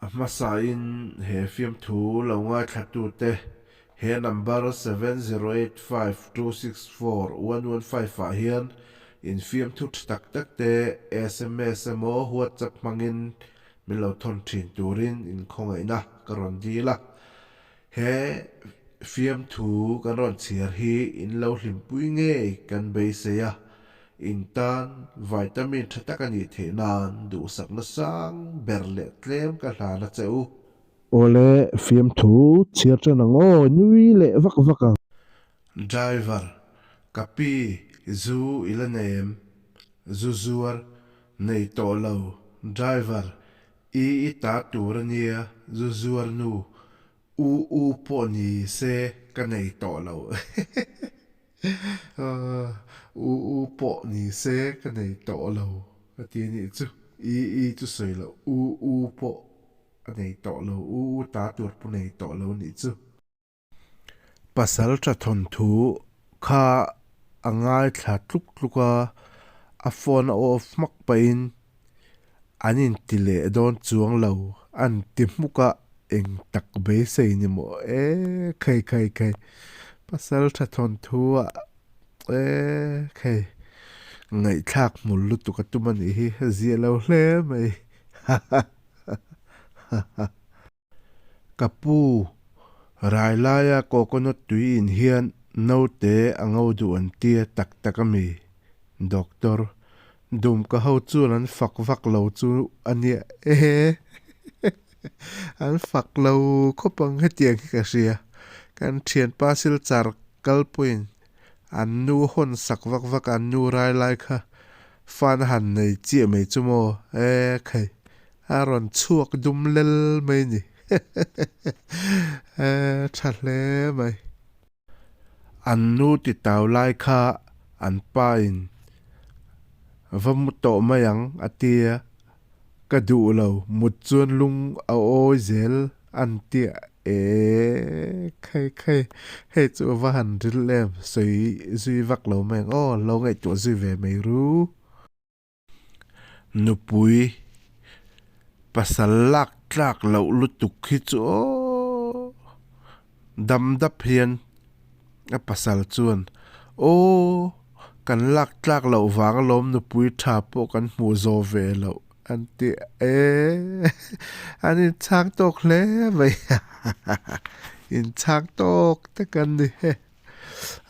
A hmasain he fiamthu lo ngaithlatute he number 7085264115 ah hian in fiamthu tha tak tak te sms emaw WhatsApp hmangin min lo thawn thin turin inkhawngaihna ka rawn dil a. He fiamthu kan rawn chhiar hi in lo hlimpui ngei kan beisei a, in tan vitamin tha tak a nih theih nan duhsakna sang ber leh tlem ka hlan a che u. Awle, fiamthu chhiar tan ang aw, nui leh vak vak ang. Driver, Ka pi, zu i la nei em? Zu zuar, Nei tawh lo. Driver, I i ta tur a nia, zu zuar nu, u u pawh ni se ka nei tawh lo. U u pawh ni se ka nei tawh lo a ti a nih chu. I i chu sawi loh, u u pawh a nei tawh lo, u u ta tur pawh nei tawh lo a nih chu. Pasal tha thawnthu kha a ngaithla tluk tluk a, a phone a off hmak pahin an inti leh dawn chuang lo an ti hmuk a, eng tak beisei ni maw e khai khai khai pasal tha thawnthu ah e khai ngaihthlak hmul lutuk a tum a nih hi zia lo hle mai ha ha ha ha. Ka pu, rai laia coconut tui in hian naute a ngo duh an tia tak tak a mi? Doctor, Dumka ho chuan an fak vak lo chu a nia e. An fak lo khawp ang hetiang hi ka hria. Kan thianpa Silchar kal pawhin an nu hawn sak vak vak a, an nu rai lai kha fan a han nei chiah mai chu maw e khai. A rawn chhuak dum lel mai ni. E tha hle mai. An nu ti tau lai kha an pa in va mu tawh mai ang a tia, ka duh lo mut chuan lung a awi zel an tia e khai khai hei chu va han ril em sawi zui vak lo mai ang aw lo ngaihtuah zui ve mai ru. Nupui pasal lak tlak loh lutuk hi chu aw dam dap hian a pasal chuan aw kan lak tlak loh vang alawm nupui tha pawh kan hmuh zawh ve loh an ti e an inchhang tawk hle mai inchhang tawk tak an ni he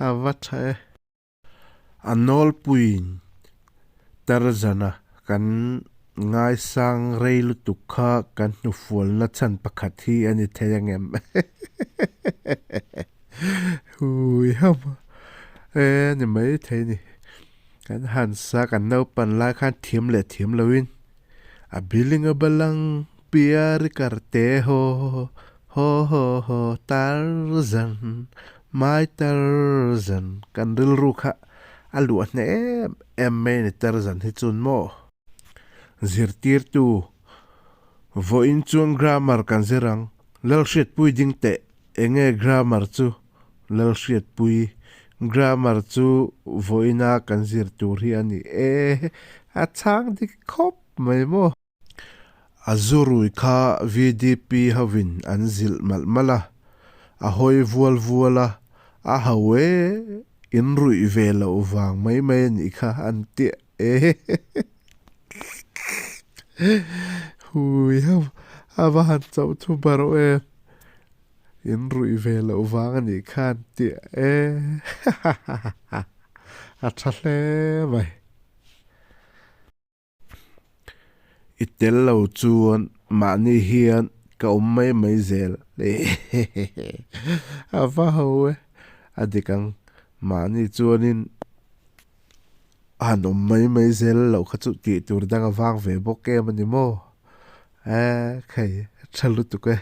a va tha e. A nawlpuiin Tarzana kan ngaisang rei lutuk kha kan hnufualna chhan pakhat hi a ni thei ang em? Hui ham e ni mai thei ni. Kan han sa kan naupan lai khan thiam leh thiam loin a biling a balang piar karte ho Ho ho ho Tarzan, my Tarzan kan rilru kha a luah hneh em em mai a ni Tarzan hi chun maw? Zirtirtu, Vawiin chuan grammar kan zir ang, Lalhriatpui ding teh, enge grammar chu? Lalhriatpui, Grammar chu vawiina kan zir tur hi a ni e, a chhang dik khawp mai maw? A zurui kha VDP hovin an zilh malh malh a, a hawi vual vual a, a ho e, in ruih ve loh vang mai mai a nih kha an ti e. Hui ho, a va han chauh thu bar aw em, in ruih ve loh vang a nih kha an ti e. A tha hle mai. I tel lo chuan mahni hian ka awm mai mai zel a va ho e, a dik ang mahni chuanin a han awm mai mai zel loh kha chu tih tur dang a vang ve bawk em a ni maw? E khai tha lutuk e.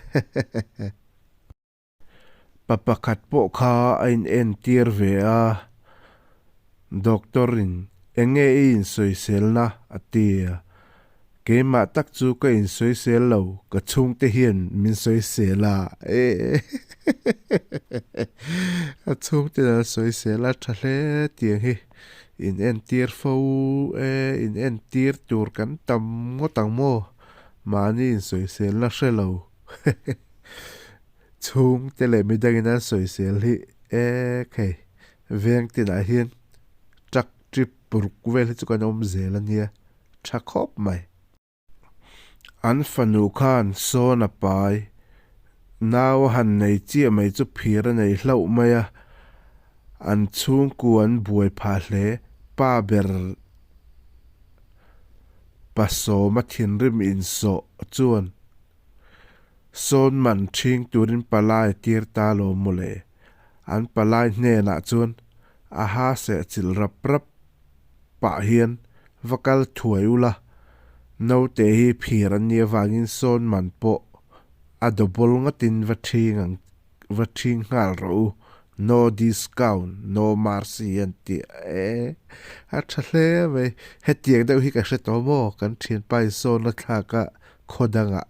Pa pakhat pawh kha a inentir ve a, Doctor in enge i insawiselna a ti a, keimah tak chu ka insawisel lo, ka chhungte hian min sawisel a, a chhungte an sawisel a tha hle tiang hi inentir fo e, inentir tur kan tam ngawt ang maw? Mahni insawiselna hre lo chhungte leh midangin an sawisel hi e khei veng tinah hian truck trip ruk vel hi chu kan awm zel a nia tha khawp mai. An fanu khan sawn a pai nau a han nei chiah mai chu phir a nei hlauh mai a, an chhungkua an buai phah hle. Pa ber Pasawma thinrim insawh chuan sawn man ṭhing turin palai a tir ta lo mawle. An palai hnenah chuan a ha sehchilh rap rap pah hian va kal thuai ula, naute hi phir an nih avangin sawn man pawh a double ngawtin va ṭhing ang va ṭhing nghal rawh u, no discount, no mercy an ti e, a ṭha hle mai. Hetiang deuh hi ka hre tawh maw, kan ṭhianpa in sawn a thlak a, khaw dangah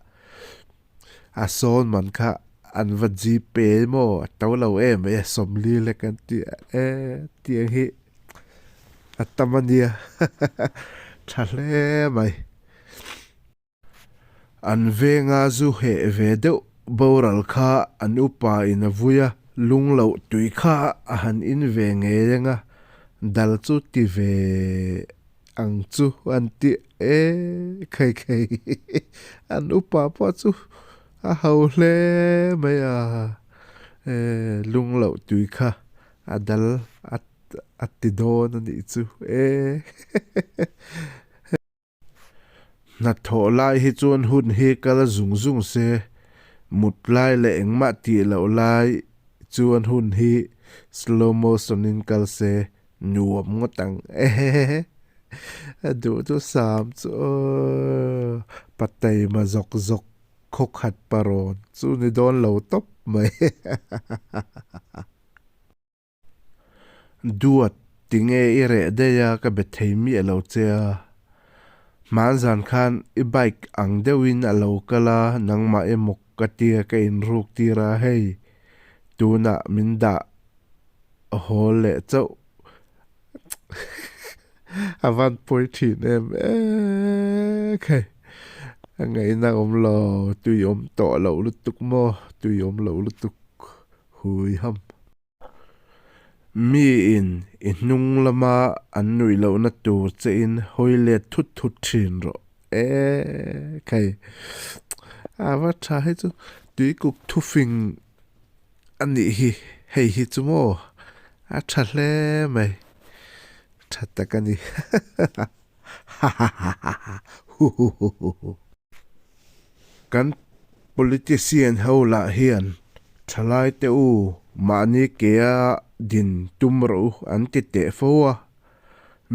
a sawn man kha an va gpay maw, a to lo em mai a, sawmli lek an ti e, tiang hi a tam a nia, ṭha hle mai. An venga zu heh ve deuh boral kha an upa in a vui a, lung loh tui kha a han in ve ngei reng a, dal chu ti ve ang chu an ti e khei khei. An upa pawh chu a ho hle mai a, e lung loh tui kha a dal a ti dawn a nih chu e. Hnathawh lai hi chuan hun hi kal zung zung se, mut lai leh engmah tih loh lai chuan hun hi slow motion in kal se nuam ngawt ang ehehehe. A duh chu sam chu aw pataima zawk zawk khawkhat parawn chu ni dawn lo tawp mai. Duat, tinge i reh daih a ka be thei miah lo che a. Hmanzan khan i bike ang deuhin a lo kal a, nangmah emaw ka tia ka inruk tir a, hei tunah min dah haw leh chauh. A van pawi thin em em hei, a ngaihna awm lo, tui awm tawh loh lutuk maw, tui awm loh lutuk. Hui ham. Miin i hnung lama an nuih lohna tur che in hawi let thut thut thin rawh e khai. A va tha hei chu tuikuk thufing a nih hi hei hi chu maw a tha hle mai tha tak a ni hahahaha huhuhuhu. Kan politician ho lah hian thalai te u mahni kea din tum rawh u an ti teh fo a,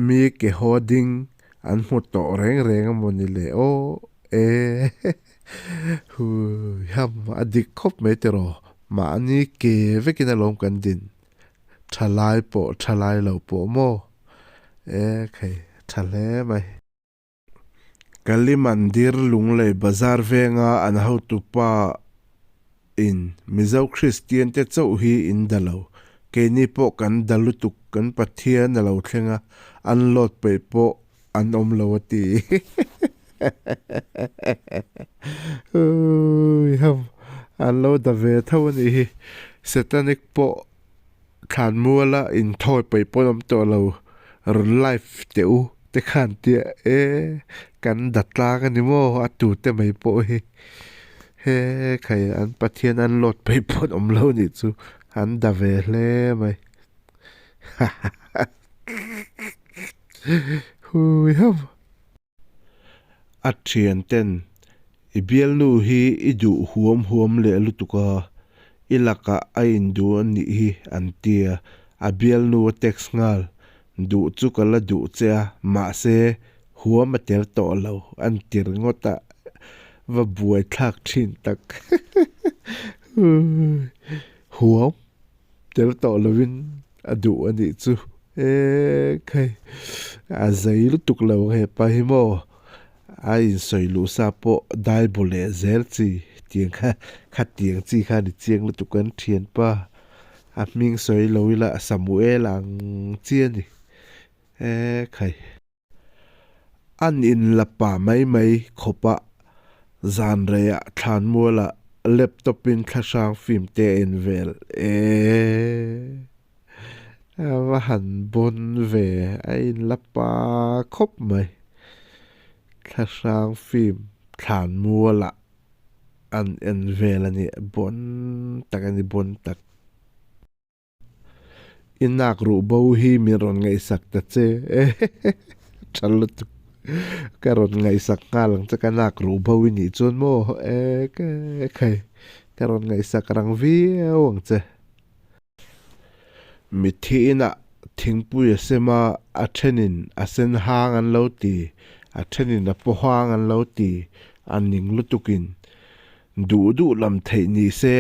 mi ke haw ding an hmu tawh reng reng a maw ni le aw e hui ham a dik khawp mai tiraw mahni ke vekin alawm kan din thalai pawh thalai lo pawh maw e khai tha hle mai. Kali Mandir Lunglei Bazar venga an hotupa in Mizo Kristian te chauh hi in da lo, keini pawh kan da lutuk kan Pathian a lo thleng a, an load peih pawh an awm lo a ti. Huiham, an lo da ve tho a nih hi. Satanic pawh thlanmuala inthawi peih pawh an awm tawh lo, rawn live teh u te khan tia e kan da tlang a ni maw a tu te mai pawh hi he khai an Pathian an load peih pawh an awm lo nih chu an da ve hle mai hahaha hui hauh. A thian ten i bialnu hi i duh huam huam leh lutuk a, i lakah a induh a nih hi an tia, a bialnu a text nghal, duh chu ka la duh che a, mahse huam a tel tawh lo an ti ringawt a, va buai thlak thin tak huam. Tel tawh lovin a duh a nih chu e khai a zei lutuk lo hepa hi maw a insawi luh sa pawh dai bu leh zel chi tiang kha khatiang chi kha a ni chiang lutuk an thianpa a hming sawi lo ila Samuel ang chi a ni e khai. An inla pa mai mai khawp a. Zan reiah thlanmualah laptop in thlahrang film te a en vel e. A va han bawn ve, a inla pa khawp mai. Thlahrang film thlanmualah an en vel a ni, bawn tak a ni, bawn tak. I nak ruh bo hi min rawn ngaihsak ta che e, tha lutuk. Ka rawn ngaihsak nghal ang che ka nak ruh bo i nih chuan maw e khai ka rawn ngaihsak rang viau ang che. Mitthi inah thingpui a sem a, a thenin a sen hang an lo ti, a thenin a paw hang an lo ti, a ning lutukin duh duh lam theih ni se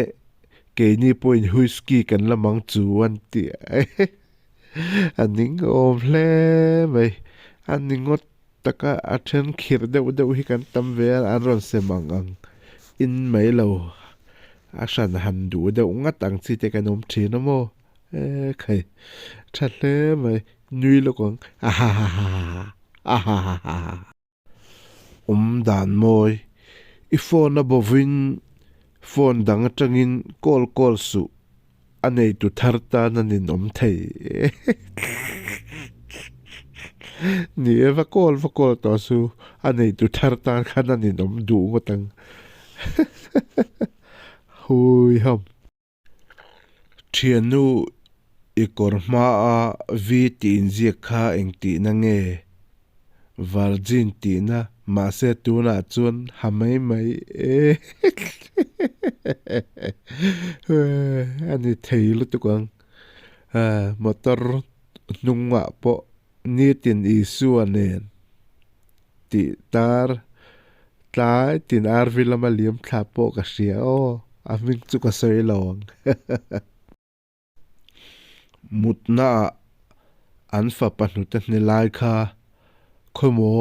keini pawhin whisky kan la mang chu an ti a, a ning awm hle mai, a ni ngawt taka a then khirh deuh deuh hi kan tam ve a, an rawn sem ang ang in mai lo a hran han duh deuh ngat ang chi te kan awm thin a maw e khai tha hle mai nui lawk ang ahahaha ahahaha. Awm dan mawi i phone a bovin phone dang atangin call call suh A neitu thar tan a ninawm thei Ni e, va kawl va kawl tawh su, a neitu thar tan khan a ninawm duh ngawt ang. Hui ham. Thiannu i kawr hmaa V tih inziak kha engtihna nge? Virgin tihna mahse tunah chuan ha mai mai e a ni thei lutuk ang. Motor hnungah pawh nitin Isua nen tih tar tlai tin RV lama liam thla pawh ka hria aw, a hming chu ka sawi lo ang. Mutnaah an fapa hnute hne lai kha khawmaw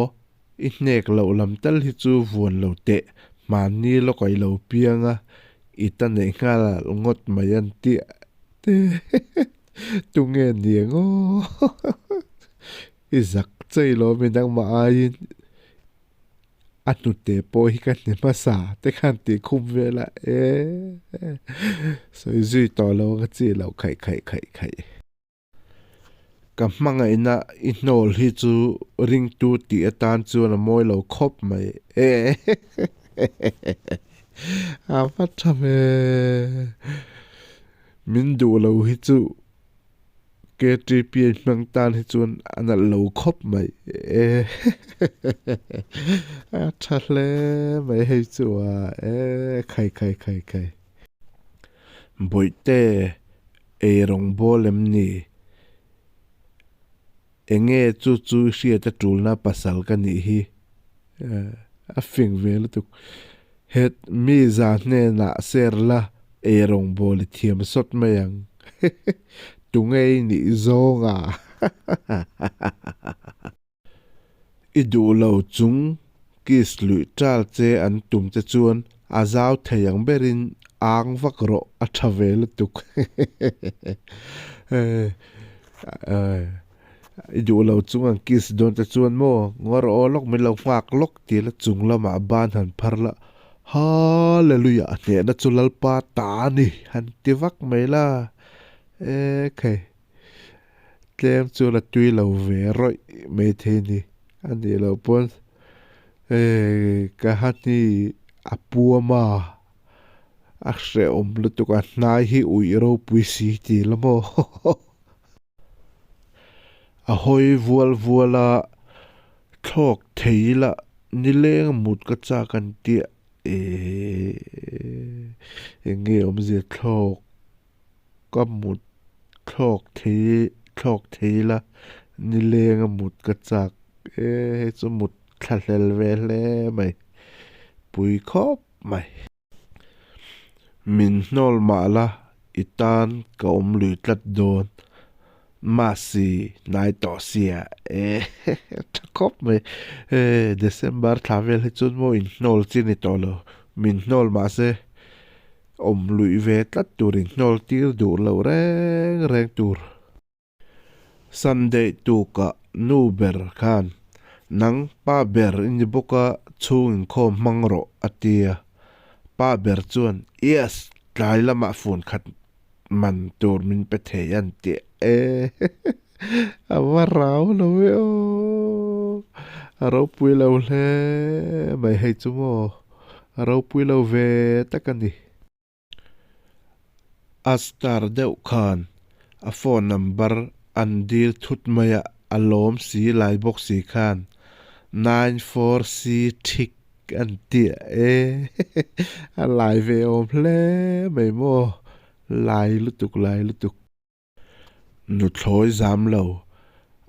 i hnek loh lam tal hi chu vuan lo teh, hmanni lawk a i lo piang a, i ta neih nghal ngawt mai an ti te tunge ni ang aw i zak chei lawm i nangmah aiin. A hnute pawh hi ka hne hmasa te khan tih khum vel a e sawi zui tawh lo ang a chi loh khaih khaih khaih khaih. Ka hmangaihna i hnawl hi chu ringtu tih atan chuan a mawi lo khawp mai e a va tha ve min duh lo hi chu. KTP a hmang tan hi chuan a nalh lo khawp mai e a tha hle mai hei chu a e khai khai khai khai. Bawihte ei rawng bawl em ni? Enge chu chu i hriat a tulna pasal ka nih hi a fing ve lutuk. Het mi za hnenah ser la ei rawngbawl i thiam sawt mai ang. Tunge i nih zawng a? I duh lo chung kiss luih ṭal che an tum che chuan a zau thei ang berin ang vak rawh a ṭha ve lutuk. I duh lo chung an kiss dawn te chuan maw ngawr aw lawk min lo nghak lawk ti la chung lamah ban han phar la Hallelujah hnehna chu Lalpa ta a ni han ti vak mai la e khai tlem chuan a tui lo ve rawih mai thei ni a nih loh pawn e ka hani a puam a a hrehawm lutuk a hnai hi uih ropui si ti la maw. A hawi vual vual a, thlawk thei ila nileng mut ka chak an tia eehh eng nge awmzia thlawk ka mut thlawk thei thlawk thei ila nileng a mut ka chak eehh hei chu mut thlahlel ve hle mai pui khawp mai. Min hnawl mah la, i tan ka awm lui tlat dawn. Masi hnai tawh sia e tha khawp mai. E December thla vel hi chuan maw inhnawl chi ni tawh lo. Min hnawl mah se awm luih ve tlat tur inhnawl tir duh lo reng reng tur. Sunday tukah nu ber khan. Nang pa ber i ni bawk a, chhung inkhawm hmang rawh, a ti a. Pa ber chuan, Yes, tlai lamah fun khat man tur min pe thei an ti e. A va rau lo e aw. A ropui lo hle mai hei chu maw. A ropui lo ve tak a ni. A star deuh khan a phone number an dil thut mai a, a lawm si lai bawk si khan 94C thik an ti e a lai ve awm hle mai maw lai lutuk lai lutuk. Nuthlawi zam lo,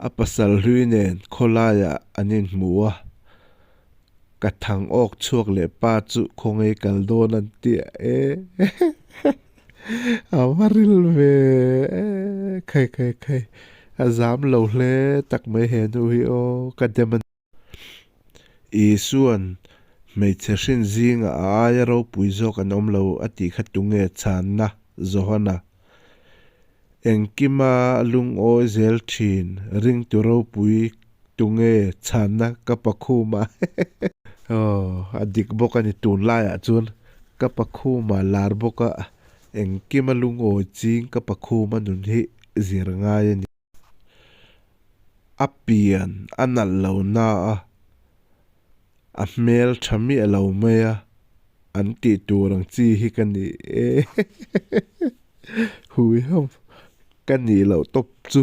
a pasal hlui nen khawlaiah an inhmu a, ka thang awk chhuak leh pa chu khawngaih kal dawn an ti e a va ril ve e khai khai khai a zam lo hle tak mai he nu hi aw ka dem a ni. Isuan hmeichhe hrin zingah a aia ropui zawk an awm lo a tih kha tunge chhanna Johana? Engkima lungawi zel thin ringtu ropui tunge chhanna ka pakhuma? Aw a dik bawk a ni tunlaiah chuan ka pakhuma lar bawka engkima lungawi ching ka pakhuma nun hi zir ngai a ni. A pian a nalh lo na a, a hmel tha miah lo mai a, an tih tur ang chi hi ka ni e hui hauh ka nih loh tawp chu.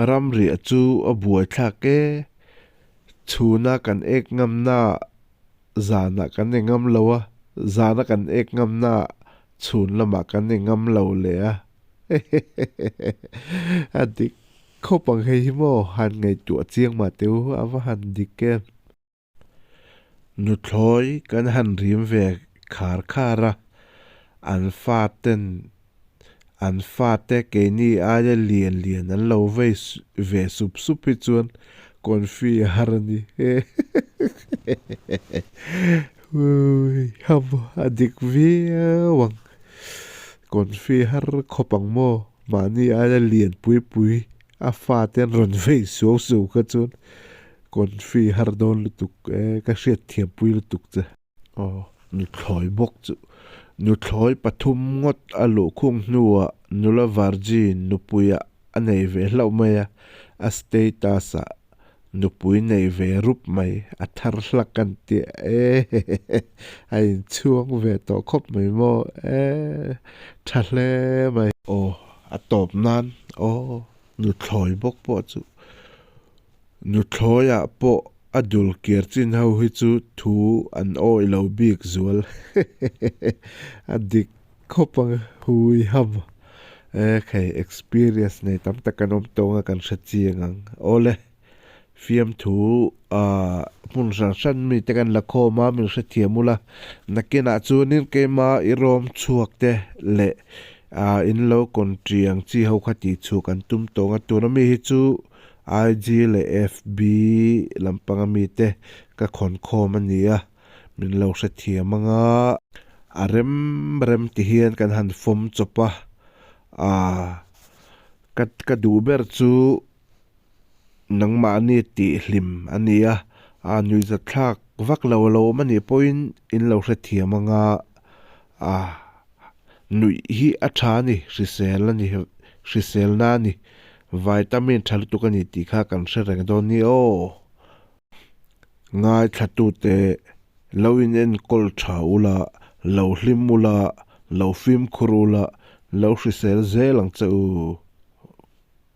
Ramriah chu a buai thlak e, chhuna kan ek ngamna zanah kan e ngam lo a, zana kan ek ngamna chhun lamah kan e ngam lo leh a. A dik khawp ang hei hi maw han ngaihtuah chiang mah teh u a va han dik em. Nuthlawi kan han rim ve khar khar a, an faten an fate keini aia lian lian an lo vei ve sup sup hi chuan confi a har a ni. A dik viau ang. Confi har khawp ang maw? Mahni aia lian pui pui a fate an rawn vei suau suau kha chuan confi har dawn lutuk e, ka hriat thiam pui lutuk che. Aw, nuthlawi bawk chu. Nuthlawi pathum ngawt a luhkhung hnuah nula virgin nupuiah a nei ve hlauh mai a, a status ah Nupui nei ve rup mai, a thar hlak kan ti e a inchhuang ve tawh khawp mai maw e tha hle mai. Aw a tawp nan aw nuthlawi bawk pawh chu nuthlawi ah pawh a dul kir chin ho hi chu thu an awih lo bik zual a dik khawp ang hui ham e khei experience nei tam tak kan awm tawng a kan hre chiang ang awle fiamthu ah hmun hran hran mi te kan la khawm a min hrethiam ula nakinah chuanin keima i rawm chhuak te leh ah in lo country ang chi ho kha tih chhuak an tum tawng a tuna mi hi chu IG leh FB lampanga mi te ka khawn khawm a ni a. Min lo hrethiam ang a. A rem rem ti hian kan han fawm chawp a, aah ka ka duh ber chu nangmahni tih hlim a ni a, aah nuihzatthlak vak lo a lo awm a nih pawhin in lo hrethiam ang a, aah nuih hi a tha a ni, hrisel a ni, hriselna a ni, vitamin tha lutuk a ni tih kha kan hre reng dawn ni aw. Ngaithlatute lo in enkawl tha ula, lo hlim ula, lo fimkhur ula, lo hrisel zel ang che u.